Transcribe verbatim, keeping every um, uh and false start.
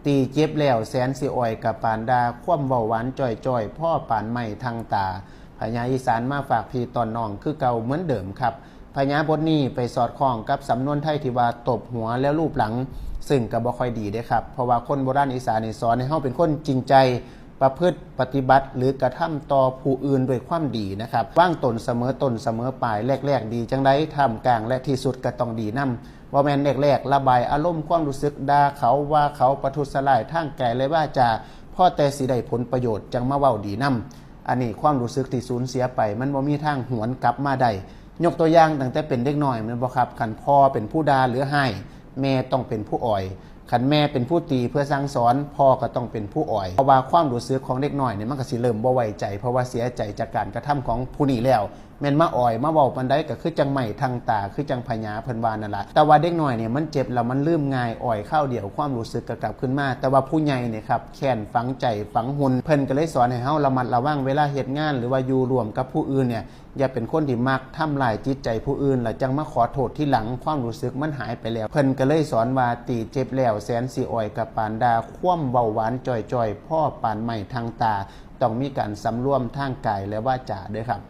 ตีเจ็บแล้วแสนสิอ้อยกะปานด่า ความเว้าหวานจ้อยๆ พอปานไม้ทังตา พญาอีสานมาฝากพี่ตอนน้องคือเก่าเหมือนเดิมครับ พญาบทนี้ไปสอดคล้องกับสำนวนไทยที่ว่าตบหัวแล้วลูบหลัง ซึ่งก็บ่ค่อยดีเด้ครับ เพราะว่าคนโบราณอีสานนี่สอนให้เฮาเป็นคนจริงใจ ประพฤติปฏิบัติหรือกระทำต่อผู้อื่นด้วยความดีนะครับ วางตนเสมอต้นเสมอปลาย แรกๆดีจังใด ท่ามกลางและที่สุดก็ต้องดีนำ บ่แม่นแรกๆระบายอารมณ์ความรู้สึกด่าเขาว่าเขาประทุษร้ายทางกายและวาจา พอแต่สิได้ผลประโยชน์จังมาเว้าดีนำ อันนี้ความรู้สึกที่สูญเสียไปมันบ่มีทางหวนกลับมาได้ ยกตัวอย่างตั้งแต่เป็นเด็กน้อยแม่นบ่ครับ คันพ่อเป็นผู้ด่าหรือฮ้าย แม่ต้องเป็นผู้อ้อย คันแม่เป็นผู้ตีเพื่อสั่งสอน พ่อก็ต้องเป็นผู้อ้อย เพราะว่าความรู้สึกของเด็กน้อยเนี่ยมันก็สิเริ่มบ่ไว้ใจ เพราะว่าเสียใจจากการกระทำของผู้นี้แล้ว แม่นมาอ้อยมาเว้าปานใดก็คือจังไม้ทังตา คือจังพญาเพิ่นว่านั่นล่ะ แต่ว่าเด็กน้อยเนี่ยมันเจ็บแล้วมันลืมง่าย อ้อยคราวเดียวความรู้สึกก็กลับคืนมา แต่ว่าผู้ใหญ่เนี่ยครับแค้นฝังใจฝังหุ่น เพิ่นก็เลยสอนให้เฮาระมัดระวังเวลาเฮ็ดงานหรือว่าอยู่ร่วมกับผู้อื่นเนี่ย อย่าเป็นคนที่มักทำลายจิตใจผู้อื่น แล้วจังมาขอโทษทีหลัง ความรู้สึกมันหายไปแล้ว เพิ่นก็เลยสอนว่าตีเจ็บแล้วแสนสิอ้อยกะปานด่า ความเว้าหวานจ้อยๆ พอปานไม้ทังตา ต้องมีการสำรวมทางกายและวาจาด้วยครับ